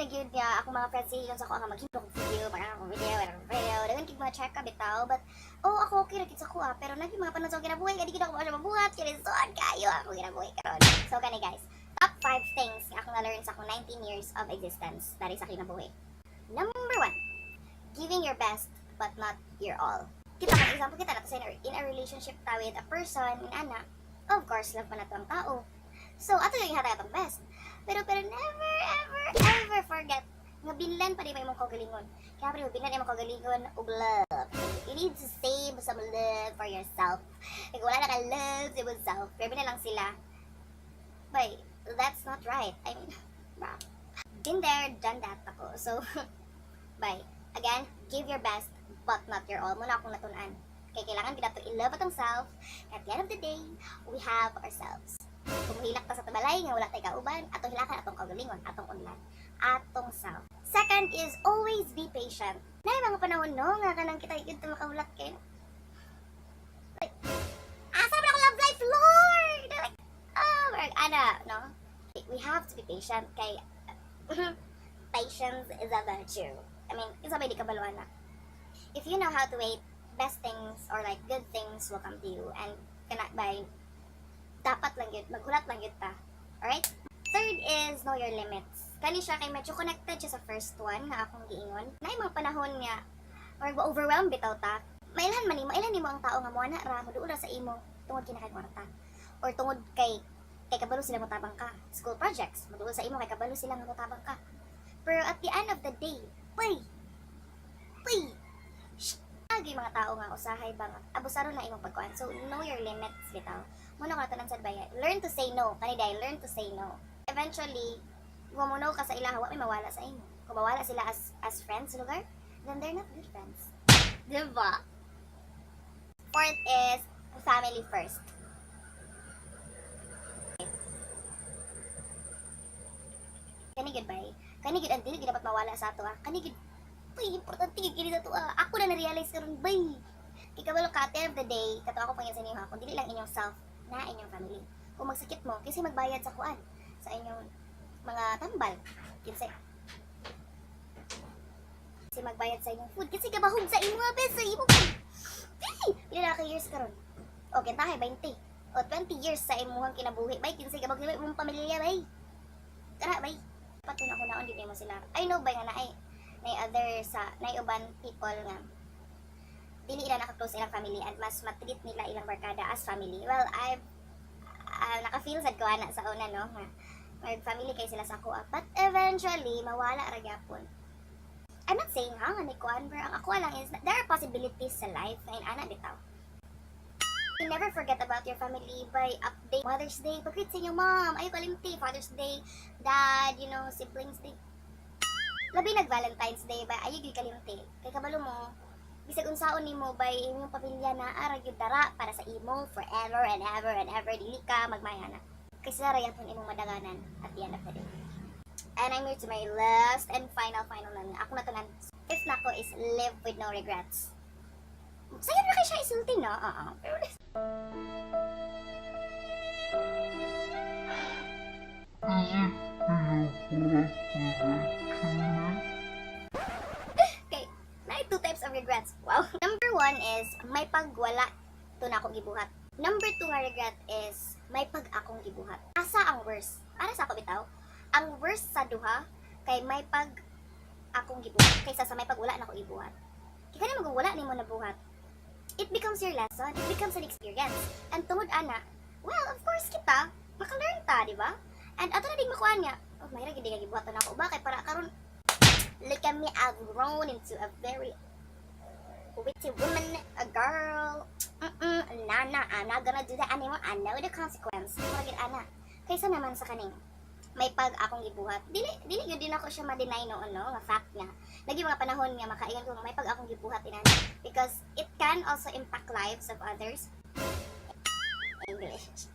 na gyud nga akong mga friends ingon sa ako nga maghimo kog video, para akong video, akong video. Daghan kig mga check bitaw, but oh, ako okay ra gid sa ako ah, pero naging mga panahon sa akong kinabuhi nga di gid ako maano mabuhat kay lisod kayo ako kinabuhi karon. So kani guys, top 5 things nga akong na-learn sa akong 19 years of existence dari sa kinabuhi. Number 1, giving your best but not your all. Kita ka example kita nato sa in a relationship ta with a person in ana, of course love pa nato ang tao. So ato yung ihatag atong best. Pero never ever ever forget nga binlan pa di mo imong kaugalingon. Kaya pa di mo binlan imong kaugalingon og love. You need to save some love for yourself. Like, wala na ka love sa imong self. Pero na lang sila. But that's not right. I mean, bruh. Been there, done that ako. So, bye. Again, give your best, but not your all. Mao na akong natun-an. Kaya kailangan gid nato i-love atong self. At the end of the day, we have ourselves. Kung hilak ta sa tabalay nga wala tay kauban, atong hilakan atong kaugalingon, atong unlan, atong self. Second is always be patient. Naay mga panahon no nga kanang kita gyud ta makahulat kay like, asa man ako love life, Lord? Like, oh, marag ana, no? We have to be patient kay patience is a virtue. I mean, kinsa may di kabalo ana. If you know how to wait, best things or like good things will come to you and kana by dapat lang yun, maghulat lang yun ta. Alright? Third is know your limits. Kani siya kay medyo connected siya sa first one nga akong giingon. Naay mga panahon nga or overwhelmed bitaw ta. Mailhan man nimo, mailhan nimo ang tao nga mo na ra, moduol ra sa imo tungod kay naa kay kwarta. Or tungod kay kabalo sila motabang ka. School projects, moduol sa imo kay kabalo sila nga motabang ka. Pero at the end of the day, bay, bay, shh, lagi mga tao nga usahay ba nga abusado na imong pagkuan. So know your limits bitaw. Mao na ko sad ba, learn to say no. Kani day, learn to say no. Eventually, kung mo ka sa ilaha, wa may mawala sa imo. Kung mawala sila as friends lugar, then they're not good friends. Diba? Fourth is family first. Kani gud bay. Kani gud ang dili gid dapat mawala sa ato ah. Kani gud bay, importante gid kini sa ato ah. Ako na na-realize karon bay. Kabalo ka, at the end of the day, kato ako pangyan sa inyo ha, kung dili lang inyong self na inyong family. Kung magsakit mo, kasi magbayad sa kuan sa inyong mga tambal. Kinsa kasi magbayad sa inyong food kasi gabahog sa imo nga sa imo. Ay, pila na ka years karon? O kentahay 20 o 20 years sa imuhang kinabuhi. Bay, kinsay gabahog sa imong pamilya bay. Kana bay. Patun ako naon gid mo sila. I know bay nga naay nay other sa nay uban people nga dili ila naka-close ilang family and mas matreat nila ilang barkada as family. Well, I've naka-feel sad ko ana sa una no nga mag family kay sila sa ako ah. But eventually mawala ra gyapon. I'm not saying ha nga ni kuan, pero ang ako lang is there are possibilities sa life nga ana bitaw. You never forget about your family by update Mother's Day, pag-greet sa inyong mom, ayaw kalimti, Father's Day, Dad, siblings day. Labi nag Valentine's Day ba, ayaw gyud kalimti. Kay kabalo mo, bisag unsaon nimo bay inyong pamilya na ara gyud dara para sa imo forever and ever and ever, dili ka magmaya na. Kay sila ra yapon imong madaganan at the end of the day. And I'm here to my last and final final na ako natunan. Fifth nako is live with no regrets. Sayo na kay siya isulti, no? Oo. Pero okay, na two types of regrets. Wow. Number one is may pagwala to na akong gibuhat. Number two nga regret is may pag akong gibuhat. Asa ang worst? Para sa ako bitaw, ang worst sa duha kay may pag akong gibuhat kaysa sa may pag wala na ako gibuhat. Kay kani mag wala nimo nabuhat, it becomes your lesson, it becomes an experience. And tungod ana, well, of course kita, maka-learn ta, di ba? And ato na ding makuha niya, oh, may ra gid nga gibuhat na ako ba kay para karon look at me, I've grown into a very witty woman, a girl. Nah, I'm not gonna do that anymore. I know the consequence. Mura gid ana. Kaysa naman sa kaning may pag akong gibuhat. Dili dili gyud din ako siya ma-deny no ano, nga fact nga. Lagi mga panahon nga makaingon ko nga may pag akong gibuhat inana because it can also impact lives of others. English.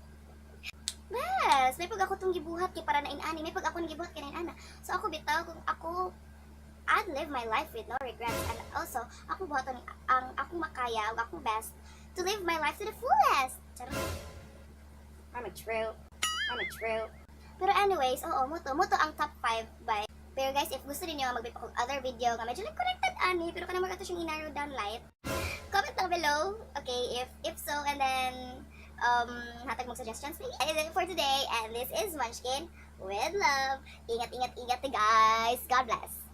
Yes, may pag ako tong gibuhat kay para na inani, may pag ako gibuhat kay na inana. So ako bitaw kung ako I'd live my life with no regrets and also ako buhaton ang akong makaya ug akong best to live my life to the fullest. Charot. I'm a true. I'm a true. Pero anyways, oo, mao to ang top 5 by Pero guys, if gusto niyo mag og other video nga medyo like connected ani, pero kanang mga siyang i-narrow down light, comment lang below, okay, if so, and then hatag mong suggestions maybe. And it for today, and this is Munchkin with love. Ingat, ingat, ingat, guys. God bless.